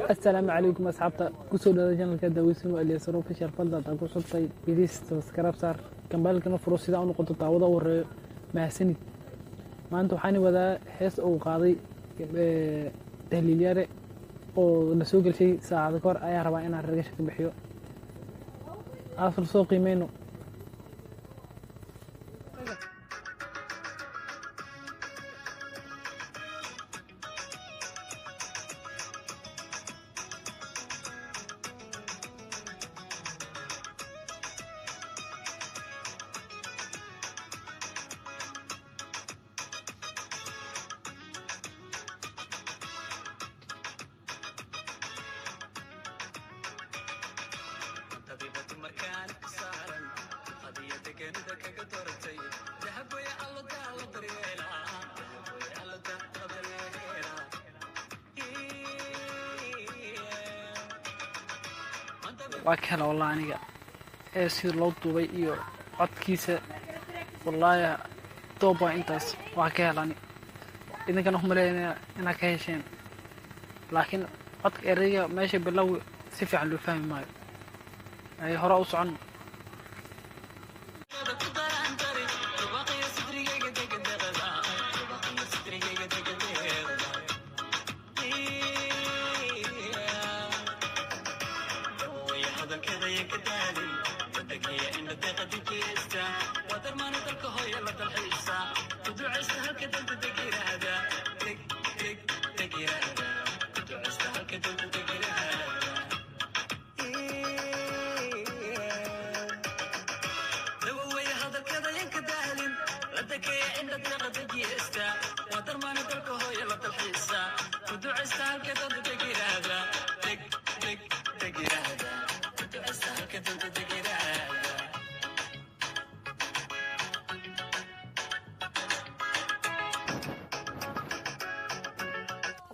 Assalaamu calaykum asxaabta, kusoo dhawaada channelka Daaweysan waa Elias Official. Fadlan ku xubtay please subscribe saar, gambaleelkana furo sida u noqoto daawada u horeeyo. Mahadsanid. Maanta waxaan wadaa hees uu qaaday Tahliil Yare oo la soo gelshay saacado ka hor. Ayaa rabaa inaan reaction ka bixiyo, asal soo qiimeyno. Waa ka hela wallah aniga ee sida loo duubay iyo codkiisa, wallaahi doob waa intaas. Waa ka helani, idinkana umaleynaya inaad ka hesheen, laakiin codka ereyga meesha bilow si fiican loo fahmi maayo. Ay hore u socon.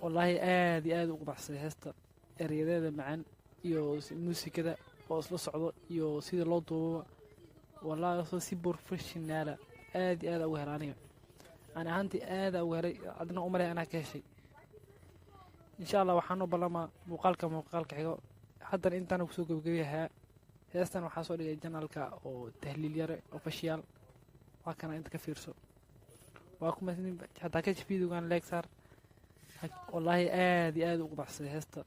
Wallaahi aad iyo aad ugu baxsaday heesta, ereyadeeda macaan iyo muusikada oo isla socdo iyo sida loo duubaba, wallaahi soo si professional ah aad iyo aad ugu helay aniga. Ani ahaantii aad ugu helay, adna umaley anaa ka heshay. Insha Allah waxaan u ballamaa muuqaalka xigo. Haddana intaana kusoo gebagabayahaa. Heestan waxaa soo dhigay channelka oo Tahliil Yare Official, waa kana, inta ka fiirso. Waa ku mahadsanid. Hataa ka videogan like saar. Wallaahi aad iyo aad ugu baxsaday heesta,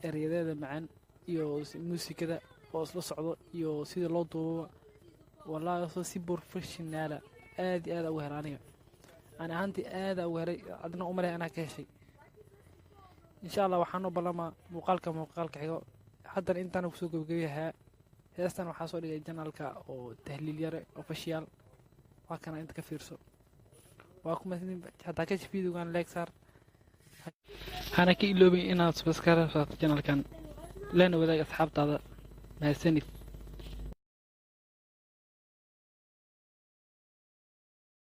ereyadeeda macaan iyo muusikada oo isla socdo iyo sida loo duubaba, wallaahi soo si professional ah aad iyo aad ugu helay aniga. Ani ahaantii aad ugu helay, adna umaley anaa ka heshay. Insha Allah waxaan u ballamaa muuqaalka xigo. Haddana intaana kusoo gebagabayahaa. Heestan waxaa soo dhigay channelka oo Tahliil Yare Official, waa kana, inta ka fiirso. Waa ku mahadsanid. Hataa ka videogan like saar, hana ka iloobin inaad subscribe saarto channelkan, lana wadaag asxaabtaada. Mahadsanid.